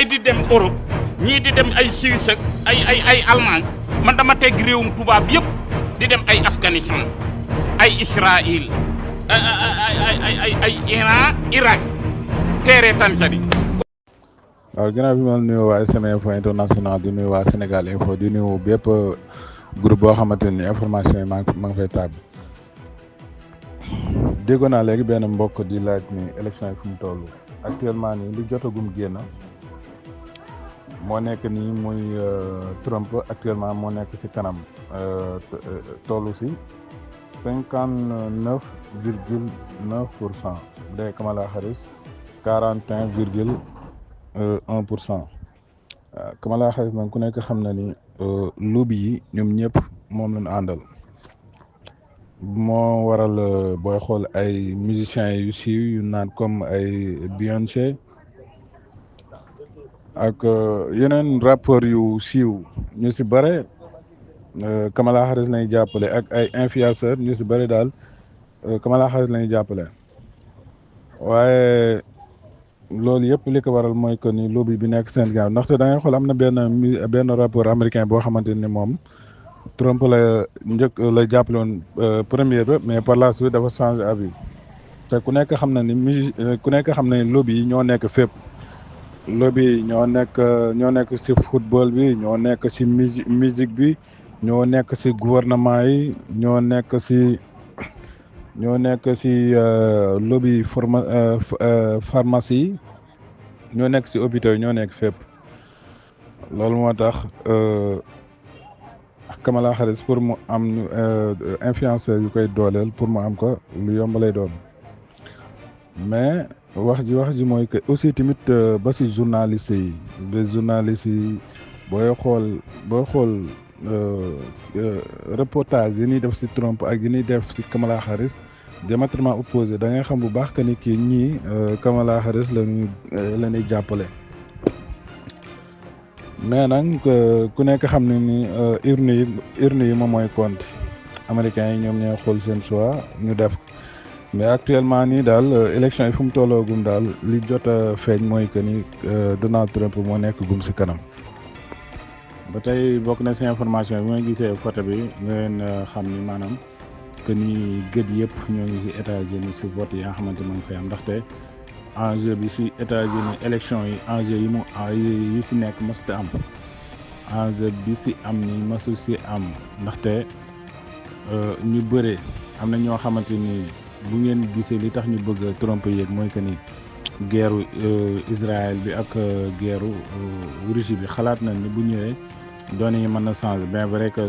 yi di dem Europe ñii di dem ay Suisse ak ay Allemagne man dama teg réewum tubaab yëpp di dem ay Afghanistan ay Israël ay Iran Irak teere Tanzanie. waaw ginnaaw bi ma nuyu waa SM Info International di nuyu waa Sénégal Info di nuyu bépp groupe boo xamante ni information yi maa ngi fay tàbbi déggoon naa léegi benn mbokk di laaj ni élection yi fu mu toll actuellement nii li jotagum génn moo nekk nii muy Trump actuellement moo nekk ci kanam tollu ci 59,9%. bu dee Kamala Harris 41,1%. Kamala Harris nag ku nekk xam na ni lobby yi ñoom ñëpp moom lañu àndal moo waral booy xool ay musiciens yu siiw yu naan comme ay Beyoncé ak yeneen rappeurs yu siiw ñu ci bare Kamala Harris lañuy jàppale ak ay influenceurs ñu ci bare daal Kamala Harris lañuy jàppale waaye loolu yëpp li ko waral mooy que ni lobby bi nekk seen gaaw ndaxte da ngay xool am na benn rapport américain boo xamante ni moom Trump la njëkk la jàppale woon premier ba mais par la suite dafa changé avis te ku nekk xam na ni lobby yi ñoo nekk fépp lobby yi ñoo nekk ci football bi ñoo nekk ci musique bi ñoo nekk ci gouvernement yi ñoo nekk ci lobby pharmacie yi ñoo nekk ci hôpitaux yi ñoo nekk fépp loolu moo tax Kamala Harris pour mu am influenceur yu koy dooleel pour mu am ko lu yomb lay doon mais wax ji mooy que aussi tamit ba ci journalistes yi booy xool reportage yi ñuy def ci Trump ak yi ñuy def ci Kamala Harris diamétralement opposé da ngay xam bu baax que ni kii ñii Kamala Harris la ñuy jàppale mais nag ku nekk xam ne ni urne yi moom mooy compte américains yi ñoom ñooy xool seen choix ñu def mais actuellement nii daal élection yi fu mu tolloogum daal li jot a feeñ mooy que ni Donald Trump moo nekk gum ci kanam. ba tey bokk na ci information bi ma gisee photo bi ngeen xam ni maanaam que ni gët yëpp ñoo ngi ci États-Unis ci vote yi nga xamante moo ngi fay am ndaxte enjeu bi ci États-Unis élection yi enjeu yi ci nekk mësut am enjeu bi ci am ni mësul ci am ndaxte ñu bëre am na ñoo xamante ni bu ngeen gisee li tax ñu bëgg Trump yéeg mooy que ni guerre Israël bi ak guerre Russie bi xalaat nañ ni bu ñëwee données yi mën na changer bien vrai que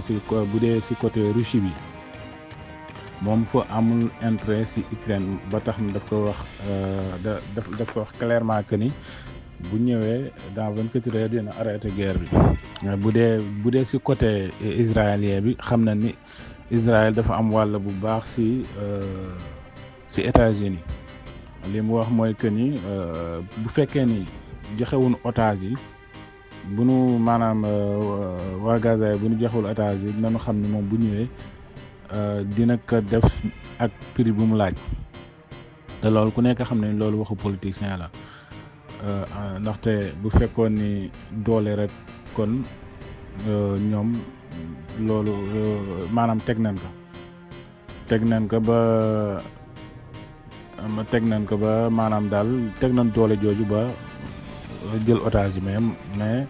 bu dee ci côté Russie bi moom fa amul intérêt ci Ukraine ba tax na daf ko wax clairement que ni bu ñëwee dans 24 heures dina arrêter guerre bi bu dee ci côté israélien bi xam na ni Israël dafa am wàll bu baax ci États-Unis li mu wax mooy que ni bu fekkee ni joxewuñ otage yi bu nu maanaam waa Gaza yi bu nu joxewul otage yi dinañu xam ni moom bu ñëwee dina ko def ak prix bu mu laaj te loolu ku nekk xam ne loolu waxu politicien la ndaxte bu fekkoon ni doole rek kon ñoom loolu maanaam teg nañ ko ba maanaam daal teg nañ doole jooju ba jël otage mais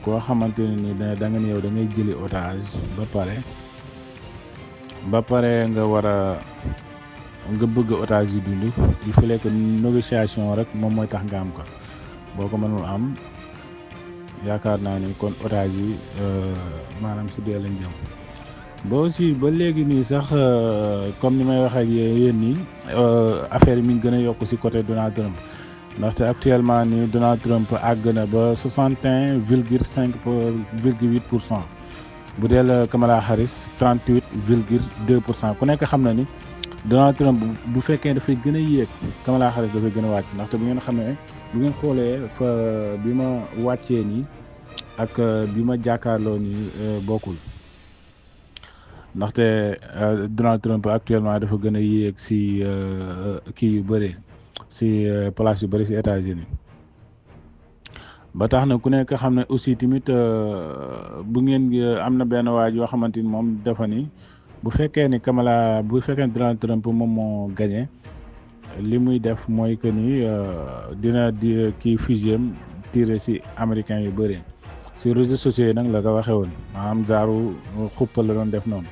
koo xamante ne ni da nga ne yow da ngay jëli otage ba pare nga bëgg otage yi dund il fallait que négociation rek moom mooy tax nga am ko boo ko mënul am yaakaar naa ni kon otage yi maanaam si dee lañ jëm ba aussi ba léegi nii sax comme ni may wax ak yéen nii affaire yi mi ngi gën a yokk si côté Donald Trump ndaxte actuellement nii Donald Trump àgg na ba 61,8%. bu dee la Kamala Harris 38,2%. ku nekk xam na ni Donald Trump bu fekkee dafay gën a yéeg Kamala Harris dafay gën a wàcc ndaxte bu ngeen xam ne bu ngeen xoolee fa bi ma wàccee nii ak bi ma jàkkaarloo nii bokkul ndaxte Donald Trump actuellement dafa gën a yéeg si kii yu bëri si place yu bëri si États-Unis ba tax na ku nekk xam ne aussi tamit bu ngeen am na benn waay yoo xamante ni moom dafa ni bu fekkee ni bu fekkee ni Donald Trump moom moo gagné li muy def mooy que ni dina di kii fusion tiré si américains yu bëri si réseaux sociaux yi nag la ko waxee woon maanaam zaaru xuppal la doon def noonu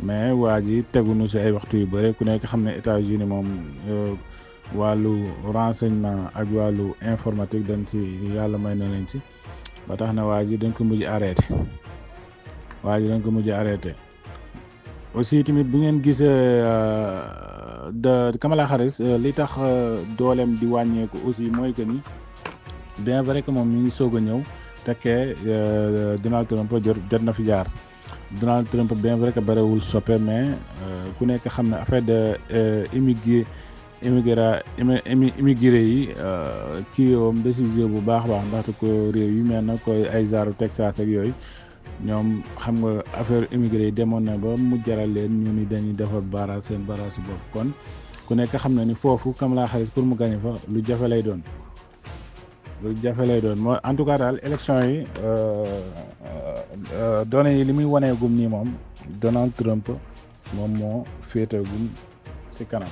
mais waa ji teguñu si ay waxtu yu bëri ku nekk xam ne États-Unis moom wàllu renseignement ak wàllu informatique dañ ci yàlla may na leen ci ba tax na waa ji dañ ko mujj arrêté aussi tamit bu ngeen gisee Kamala Harris li tax dooleem di wàññeeku aussi mooy que ni bien vrai que moom mi ngi soog a ñëw tekkee Donald Trump jot na fi jaar Donald Trump bien vrai que barewul soppe mais ku nekk xam ne affaire de immigré yi kii yoom décision bu baax ndaxte ko réew yu mel na koy ay zaaru Texas ak yooyu ñoom xam nga affaire immigré yi demoon na ba mu jaral leen ñu ni dañuy defar seen barrage bopp kon ku nekk xam na ni foofu Kamala Harris pour mu gagné fa lu jafe lay doon moo en tout cas daal élection yi données yi li muy waneegum nii moom Donald Trump moom moo féetagum ci kanam.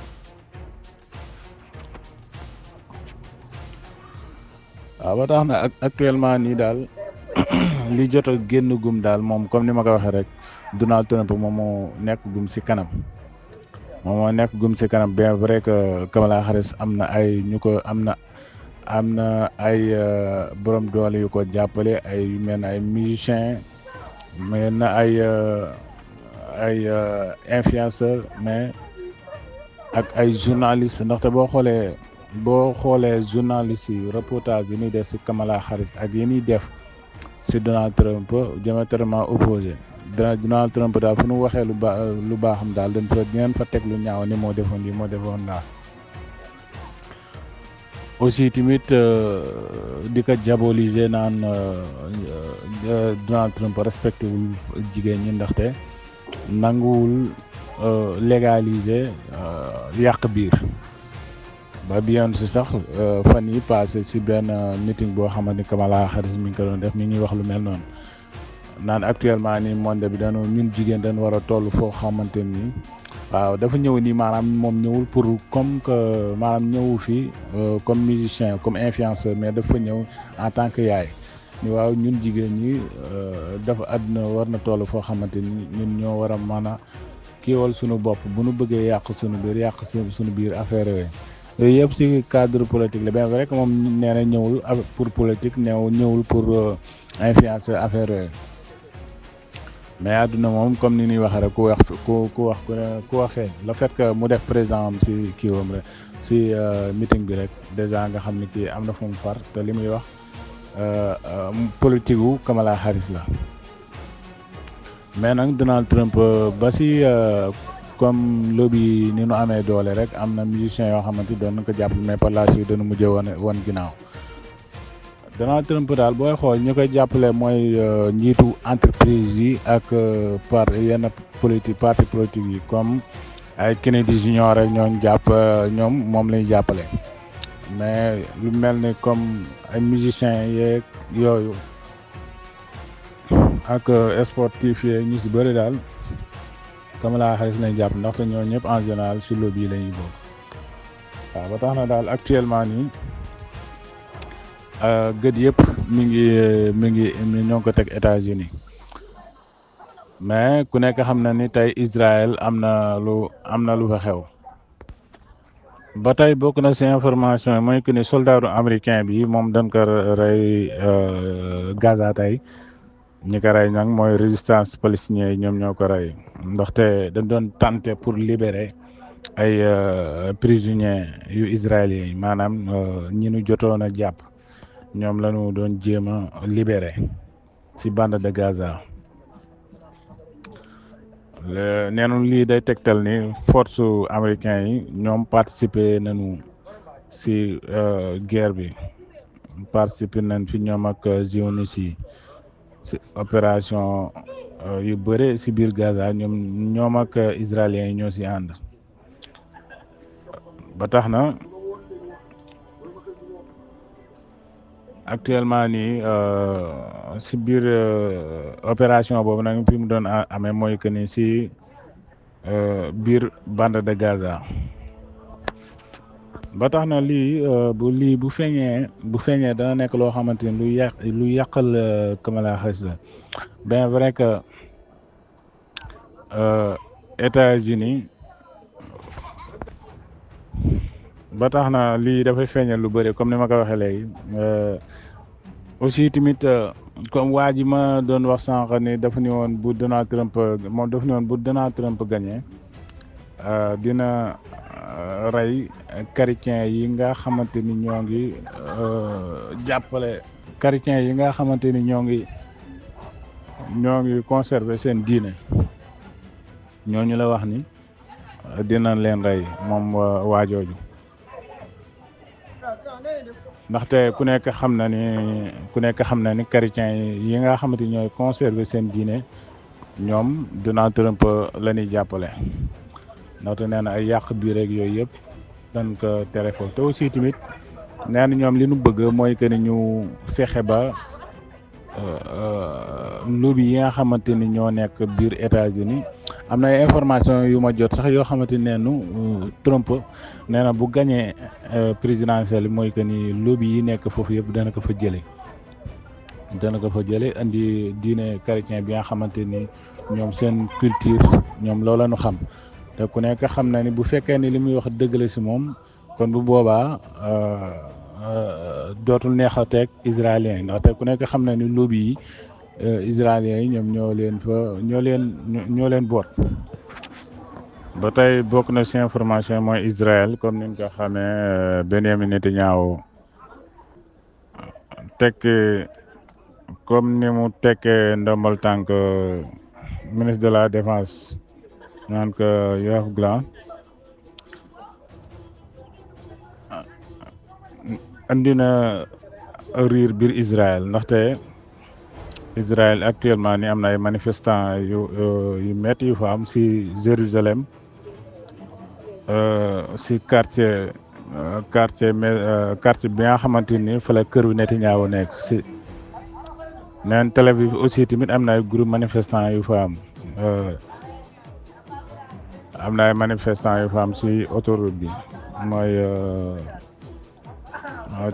waaw ba tax na actuellement nii daal li jot a génn gum daal moom comme ni ma ko waxee rek Donald Trump moom moo nekk gum ci kanam bien vrai que Kamala Harris am na ay borom doole yu ko jàppale ay yu mel ne ay musiciens mel na ay influenceurs mais ak ay journalistes ndaxte boo xoolee journalistes yi reportage yi ñuy def ci Kamala Harris ak yi ñuy def ci Donald Trump diamétralement opposé Donald Trump daal fu nu waxee lu baaxam daal dinañ fa teg lu ñaaw ni moo defoon lii moo defoon laa aussi tamit di ko diaboliser naan Donald Trump respecté wul jigéen ñi ndaxte nanguwul légaliser yàq biir ba Beyoncé sax fan yi passé ci benn meeting boo xamante ni Kamala Harris mi ngi ko doon def mi ngi wax lu mel noonu naan actuellement ni monde bi ñun jigéen dañu war a toll foo xamante ni waaw dafa ñëw nii maanaam moom ñëwul pour comme que maanaam ñëwul fii comme musicien comme influenceur mais dafa ñëw en tant que yaay ni waaw ñun jigéen ñi dafa àdduna war na toll foo xamante ni ñun ñoo war a mën a kiiwal suñu bopp bu nu bëggee yàq suñu biir affaire yooyu yëpp ci cadre politique la bien vrai que moom nee na ñëwul pour politique ñëwul pour influencer affaire yooyu mais àdduna moom comme ni ñuy waxee rek ku wax feeñ le fait que mu def président am ci kiiwam rek ci meeting bi rek déjà nga xam ni kii am na fu mu far te li muy wax politique wu Kamala Harris la mais nag Donald Trump ba ci comme lobby ni nu amee doole rek am na musiciens yoo xamante doon na ko jàpp mais par la suite dañu mujjee woon ginnaaw Donald Trump daal booy xool ñu koy jàppale mooy njiitu entreprise yi ak yenn parti politique yi comme ay Kennedy Junior rek ñoom moom lañu jàppale mais lu mel ni comme ay musiciens yeeg yooyu ak sportif yi ñu ci bëri daal Kamala Harris lañ jàpp ndaxte ñoo ñëpp en général ci lobby la ñuy bokk waaw ba tax na daal actuellement nii gët yëpp mi ngi ñoo ngi ko teg États-Unis mais ku nekk xam na ni tey Israël am na lu fa xew ba tey bokk na ci information yi mooy que ni soldatu américain bi moom dañ ko rey Gaza tey ñi ko rey nag mooy résistance palestinien yi ñoom ñoo ko rey ndaxte dañ doon tenter pour libérer ay prisonniers yu israéliens yi maanaam ñi nu jotoon a jàpp ñoom la ñu doon jéem a libérer ci bande de Gaza neenu lii day tegtal ni force américain yi ñoom participer nañu ci guerre bi participer nañ fi ñoom ak zionistes yi ci opération yu bëre ci biir Gaza ñoom ak israéliens yi ñoo ci ànd ba tax na actuellement nii si biir opération boobu nag fi mu doon amee mooy que ni si biir bande de Gaza ba tax na lii bu feeñee dana nekk loo xamante ni lu yàqal Kamala Harris la bien vrai que États-Unis ba tax na lii dafay feeñal lu bëri comme ni ma ko waxee léegi aussi tamit comme waa ji ma doon wax sànq ni dafa ni woon bu Donald Trump moom dafa ni woon bu Donald Trump gagné dina rey chrétien yi nga xamante ni ñoo ngi jàppale chrétien yi nga xamante ni ñoo ngi conserver seen diine ñooñu la wax ni dina leen rey moom waajooju ndaxte ku nekk xam na ni chrétien yi nga xamante ni ñooy conserver seen diine ñoom Donald Trump la ñuy jàppale ndaxte nee na ay yàq biir rek yooyu yëpp dañ ko tere foofu te aussi tamit nee na ñoom li nu bëgg mooy que ni ñu fexe ba lobby yi nga xamante ni ñoo nekk biir États-Unis am na ay information yu ma jot sax yoo xamante ni neenu Trump nee na bu gañee présidentielle mooy que ni lobby yi nekk foofu yëpp dana ko fa jële andi diine chrétien bi nga xamante ni ñoom seen culture ñoom loola nu xam te ku nekk xam na ni bu fekkee ni li muy wax dëgg la si moom kon bu boobaa dootul neexateeg israélien yi ndaxte ku nekk xam na ni lobby yi israéliens yi ñoom ñoo leen boot. ba tey bokk na ci information mooy Israël comme ni nga ko xamee Benyamin Netanyahu tekki comme ni mu tekkee ndombal tànk ministre de la défense naan ko Yoav Gallant andi na riir biir Israël ndaxte Israël actuellement ni am na ay manifestants yu metti yu fa am si Jérusalem si quartier bi nga xamante ni fa la këru Netanyahu nekk si neen Tel Aviv aussi tamit am na ay groupe manifestants yu fa am na ay manifestants yu fa am si autoroute bi mooy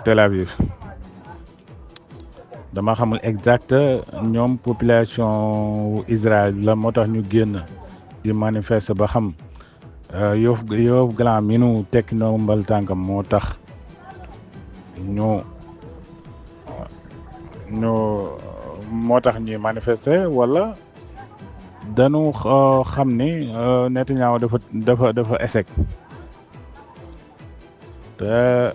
Tel Aviv dama xamul exact ñoom population wu Israël la moo tax ñu génn di manifester ba xam Yoav Gallant mi nu tekki ndombal tànkam moo tax moo tax ñuy manifester wala dañu xam ni Netanyahu dafa échec te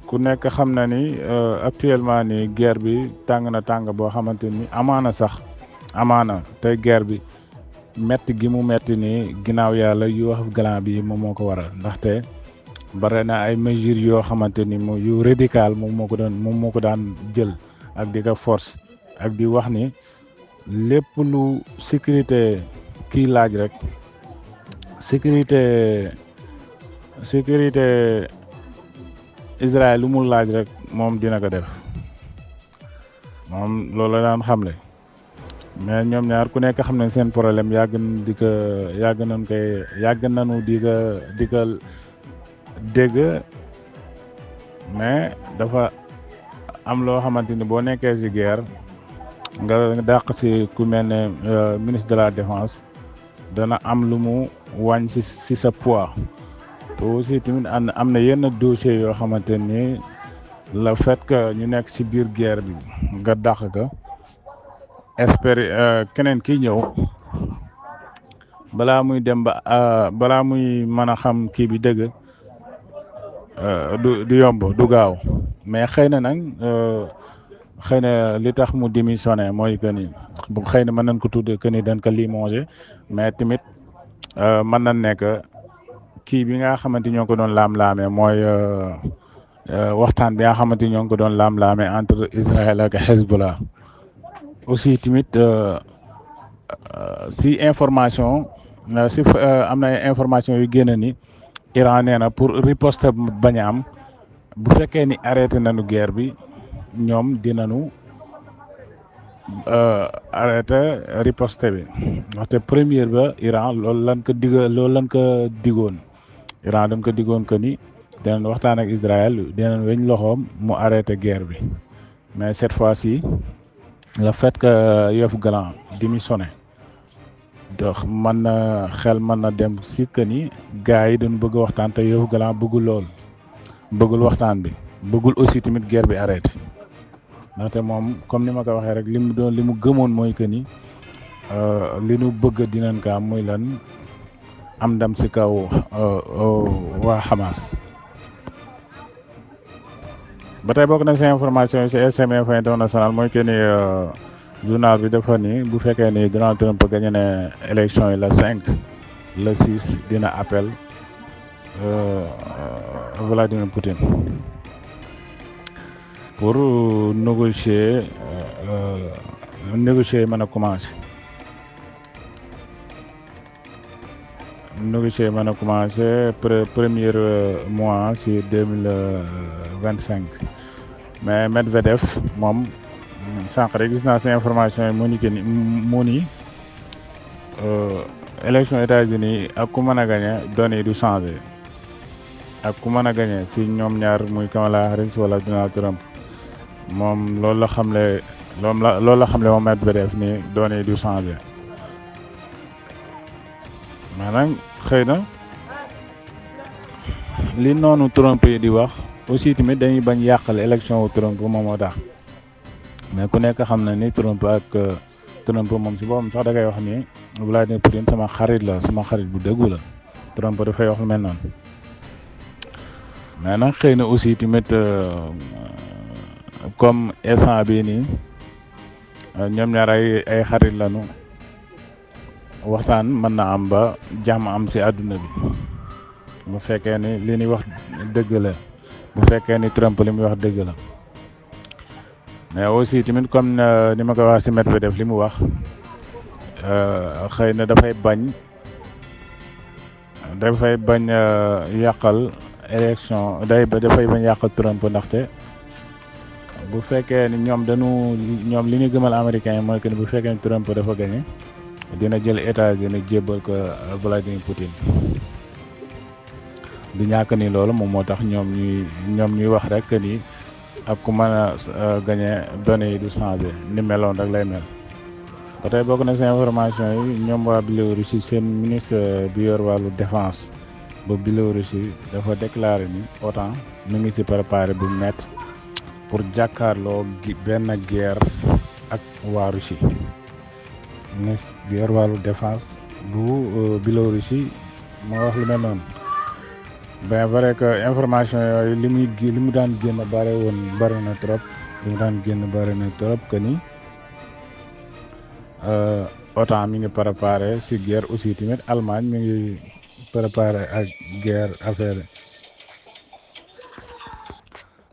ku nekk xam na ni actuellement ni guerre bi tàng na tàng boo xamante ni amaana te guerre bi metti gi mu metti ni ginnaaw yàlla Yoav Gallant bi moom moo ko waral ndaxte bare na ay mesures yoo xamante ni yu radical moom moo ko daan jël ak di ko force ak di wax ni lépp lu sécurité kii laaj rek sécurité Israël lu mu laaj rek moom dina ko def moom loolu la daan xamle mais ñoom ñaar ku nekk xam ne seen problème yàgg nañu di ko dégg mais dafa am loo xamante ni boo nekkee ci guerre nga dàq ci ku mel ne ministre de la défense dana am lu mu wàññ ci sa poids te aussi tamit am na yenn dossiers yoo xamante ni le fait que ñu nekk ci biir guerre bi nga dàq ka espérer keneen kiy ñëw balaa muy dem ba balaa muy mën a xam kii bi dëgg du yomb du gaaw mais xëy na nag xëy na li tax mu démissionné mooy que ni xëy na mën nañ ko tudd que ni dañ ko limogé mais tamit mën na nekk kii bi nga xamante ñoo ko doon laam-laamee mooy waxtaan bi nga xamante ñoo ngi ko doon laam-laamee entre Israël ak Hezbollah aussi tamit si information am na information yu génn ni Iran nee na pour riposte bañ a am bu fekkee ni arrêté nañu guerre bi ñoom dinañu arrêté riposte bi ndaxte première ba Iran loolu lan ko digoon Iran dañ ko digoon que ni dinañ waxtaan ak Israël dinañ weñ loxoom mu arrêté guerre bi mais cette fois-ci le fait que Youssoupha Galan démissionné donc mën na dem si que ni gars yi dañ bëgg waxtaan te Youssoupha Galan bëggul waxtaan bi bëggul aussi tamit guerre bi arrêté ndaxte moom comme ni ma ko waxee rek li mu gëmoon mooy que ni li nu bëgg dinañ ko am muy lan am ndam si kaw waa Hamas. ba tey bokk na si information yi si SMF international mooy que ni journal bi dafa ni bu fekkee ni Donald Trump gagné ne élection yi le 5 le 6 dina appel Vladimir Poutine pour négocier mën a commencer premier mois si 2025 mais Medvedev moom sànq rek gis naa si information yi mu ni élection États-Unis ak ku mën a gagné données yi du changé ak ku mën a gagné si ñoom ñaar muy Kamala Harris wala Donald Trump moom loolu la xamle moom Medvedev ni données yi du changé maanaam xëy na li noonu Trump yi di wax aussi tamit dañuy bañ yàqal élection wu Trump moom moo tax mais ku nekk xam na ni Trump moom si boppam sax da koy wax ni Vladimir Poutine sama xarit bu dëggu la Trump dafay wax lu mel noonu mais nag xëy na aussi tamit comme instant bii nii ñoom ñaar ay xarit lañu waxtaan mën na am ba jàmm am si àdduna bi bu fekkee ni li ñuy wax dëgg la bu fekkee ni Trump li muy wax dëgg la mais aussi tamit comme ni ma ko wax si Medvedev li mu wax xëy na dafay bañ yàqal élection dafay bañ yàqal Trump ndaxte bu fekkee ni ñoom li ñu gëmal américains yi mooy que ni bu fekkee ni Trump dafa gagné dina jël États-Unis jébbal ko Vladimir Poutine du ñàkk ni loolu moom moo tax ñoom ñuy wax rek ni ak ku mën a gagné données yi du changé ni meloon rek lay mel. ba tey bokk na si information yi ñoom waa Biélorussie seen ministre bi yor wàllu défense ba Biélorussie dafa déclaré ni OTAN mu ngi si préparé bu métti pour jàkkaarloo benn guerre ak waa Russie. ministre bi yor wàllu défense bu Biélorussie moo wax lu mel noonu bien vrai que information yooyu li mu daan génn bari na trop que ni OTAN mi ngi préparé si guerre aussi tamit Allemagne mi ngi préparé ak guerre affaire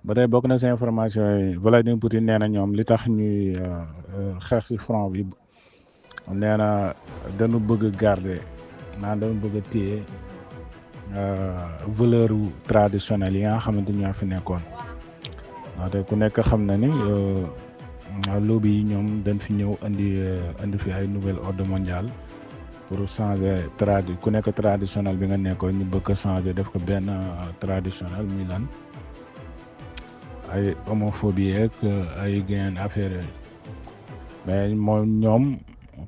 ba tey bokk na si information yi Vladimir Poutine nee na ñoom li tax ñuy xeex si front bi nee na dañu bëgg garder dañu bëgg a téye valeur traditionnelle yi nga xamante ñoo fi nekkoon ndaxte ku nekk xam na ni lobby yi ñoom dañ fi ñëw indi fi ay nouvel ordre mondial pour changer ku nekk traditionnel bi nga nekkoon ñu bëgg a changer def ko benn traditionnel muy lan ay homophobie ak ay geneen affaire yooyu mais moom ñoom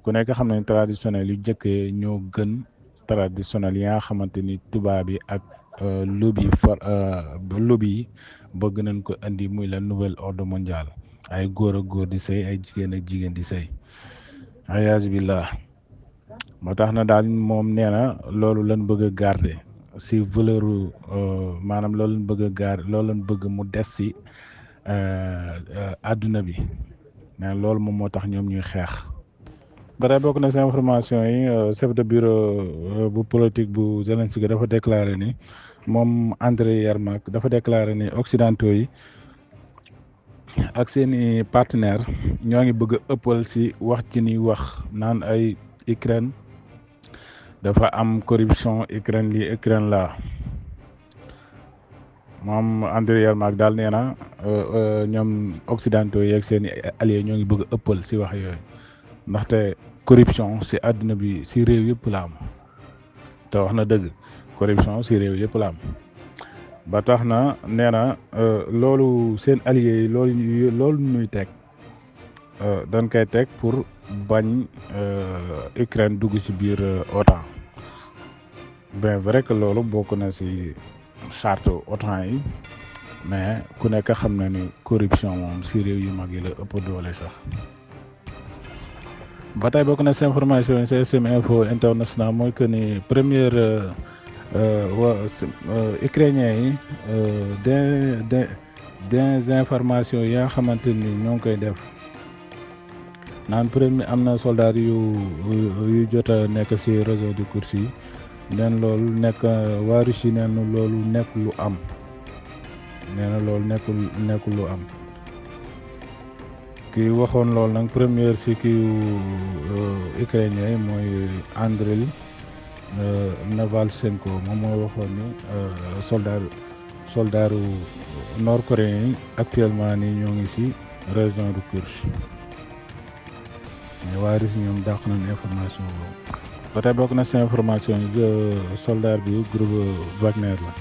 ku nekk xam nañ traditionnel yu jëkkee ñoo gën traditionnel yi nga xamante ni tubaab yi ak lobby yi bëgg nañ ko indi muy la nouvel ordre mondial ay góor ak góor di sëy ay jigéen ak jigéen di sëy ayaasu billah moo tax na daal moom nee na loolu lañ bëgg a garder si valeur maanaam loolu lañ bëgg a garder loolu lañ bëgg mu des si àdduna bi mais loolu moom moo tax ñoom ñuy xeex. ba tey bokk na si information yi chef de bureau bu politique bu Zelensky dafa déclaré ni moom Andrei Yermak dafa déclaré ni occidentaux yi ak seeni partenaires ñoo ngi bëgg a ëppal si wax ci ni wax naan ay Ukraine dafa am corruption Ukraine lii Ukraine laa moom Andriy Yermak daal nee na ñoom occidentaux yeeg seen i alliés ñoo ngi bëgg a ëppal si wax yooyu ndaxte corruption si àdduna bi si réew yëpp la am te wax na dëgg corruption si réew yëpp la am ba tax na nee na loolu seen alliés yi loolu ñuy teg dañ koy teg pour bañ Ukraine dugg si biir OTAN bien vrai que loolu bokk na si charte OTAN yi mais ku nekk xam na ni corruption moom si réew yu mag yi la ëpp doole sax ba tey bokk na si information yi CSM info international mooy que ni première ukrainien yi des informations yi nga xamante ni ñoo ngi koy def naan premier am na soldat yu jot a nekk si réseau de course yi neen loolu nekk waa Russie neen loolu nekk lu am nee na loolu nekkul lu am kii waxoon loolu nag première si kii ukrainien yi mooy Andriy Navalchenko moom moo waxoon ni soldaaru nord coréen yi actuellement nii ñoo ngi si région de Kursk mais waa Russie ñoom dàq nañ information boobu ba tey bokk na si information yi soldat bi groupe Wagner la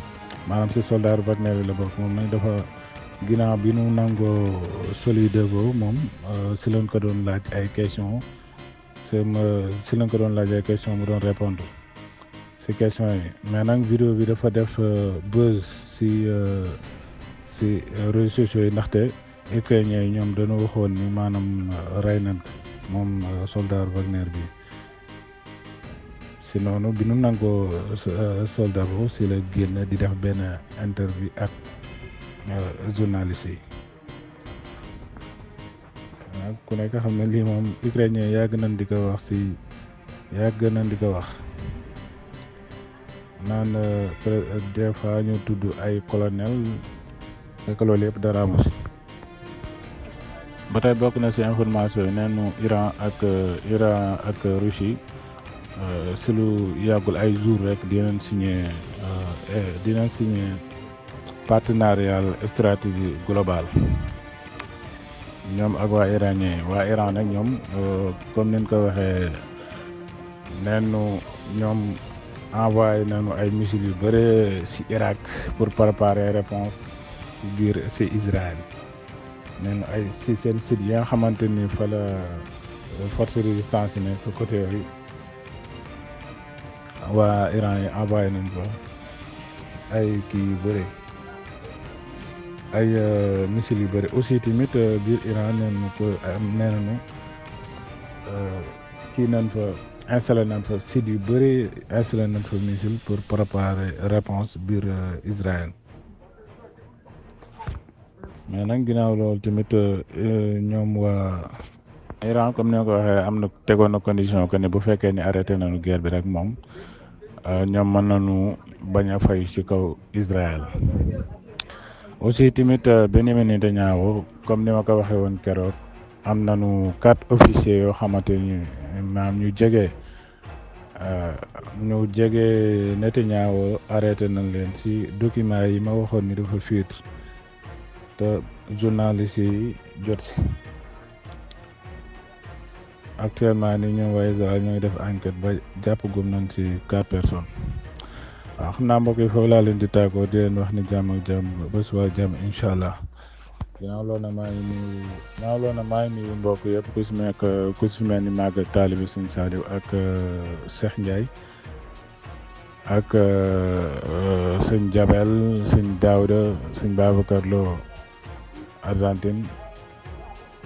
maanaam si soldat Wagner yi la bokk moom nag dafa ginnaaw bi nu nangoo Solidevo moom si lañ ko doon laaj ay question si lañ ko doon laaj ay question mu doon répondre si question yi mais nag vidéo bi dafa def buzz si réseaux sociaux yi ndaxte ukrainiens yi ñoom dañoo waxoon ni maanaam rey nañ ko moom soldat Wagner bi si noonu bi nu nangoo soldat boobu si la génn di def benn interview ak journaliste yi ku nekk xam ne lii moom ukrainien yàgg nañ di ko wax naan des fois ñu tudd ay colonel fekk loolu yëpp dara amu si ba tey bokk na si information yi neenu Iran ak Russie si lu yàggul ay jour rek dinañ signé partenariat stratégie globale ñoom ak waa iranien waa Iran nag ñoom comme niñ ko waxee neenu ñoom envoyé nañu ay missiles yu bëre ci Irak pour préparer réponse ci biir ci Israël neenu ay ci seen site yi nga xamante ni fa la force résistance yi nekk côté yooyu waa Iran yi envoyé nañ fa ay kii yu bëre ay missiles yu bëri aussi tamit biir Iran nee nañu kii nañ fa installé nañ fa site yu bëri installé nañ fa missile pour préparer réponse biir Israël mais nag ginnaaw loolu tamit ñoom waa Iran comme ni nga ko waxee am na tegoon na condition que ne bu fekkee ni arrêté nañu guerre bi rek moom ñoom mën nañu bañ a fay ci kaw Israël aussi tamit Benjamin Netanyahu comme ni ma ko waxee woon keroog am nañu 4 officiers yoo xamante ni maam ñu jege Netanyahu arrêté nañ leen ci documents yi ma waxoon ni dafa fuite te journalistes yi jot si actuellement ni ñoom waa Israël ñooy def enquête ba jàpp gum nañ ci 4 personnes waaw xam naa mbokk yi foofu laa leen di tàggoo di leen wax ni jàmm ak jàmm ba suba jàmm incha allah ginnaaw loolu na maa ngi nuyu mbokk yëpp ku si mel ni Maga taalibi Sëñ Saliou ak Cheikh Ndiaye ak sëñ Jabel sëñ Daouda sëñ Babacar Lo Argentine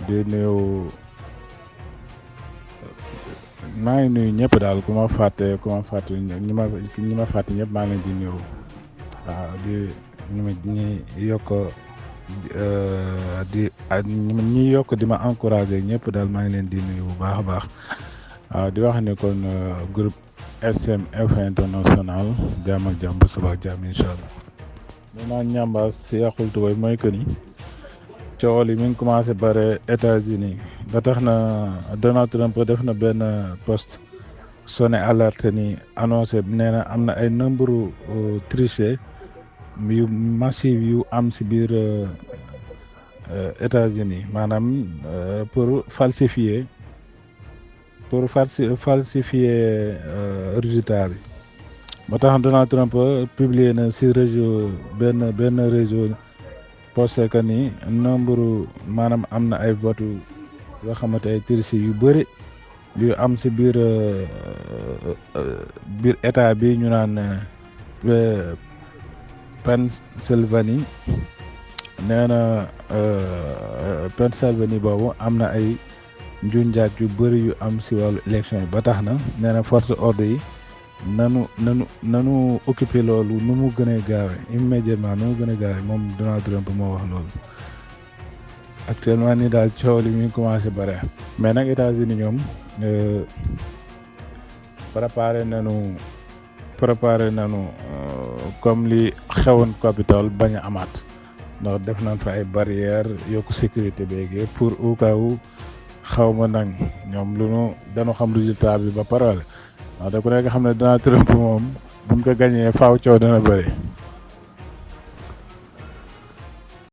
di nuyu maa ngi nuyu ñëpp daal ku ma fàtte ñi ma fàtte ñëpp maa ngi leen di nuyu waaw ñi yokk ñi yokk di ma encouragé ñëpp daal maa ngi leen di nuyu bu baax a baax waaw di wax ne kon groupe SM Info International jàmm ak jàmm ba suba ak jàmm incha allah. dinaa ñambaas si yàqul tubay mooy que ni coow li mi ngi commencé bare États-Unis ba tax na Donald Trump def na benn post sonné alerte ni annoncé nee na am na ay nombre triché yu massive yu am si biir États-Unis maanaam pour falsifier résultat bi ba tax Donald Trump publier na si réseau benn réseau posté que ni nombre maanaam am na ay vote yoo xamante ay triche yu bëri yu am si biir état bi ñu naan Pennsylvanie nee na Pennsylvanie boobu am na ay njunjaat yu bëri yu am si wàllu élection yi ba tax na nee na force ordre yi nanu occupé loolu nu mu gën a gaawe immédiatement nu mu gën a gaawe moom Donald Trump moo wax loolu actuellement nii daal coow li mi ngi commencé bare mais nag États-Unis ñoom préparé nanu comme li xewoon Capitole bañ a amaat ndax def nañ fa ay barrières yokku sécurité béegi pour au cas où xaw ma nag ñoom dañu xam résultat bi ba pare ndax da ku nekk xam ne Donald Trump moom buñ ko gañee faaw coow dana bëri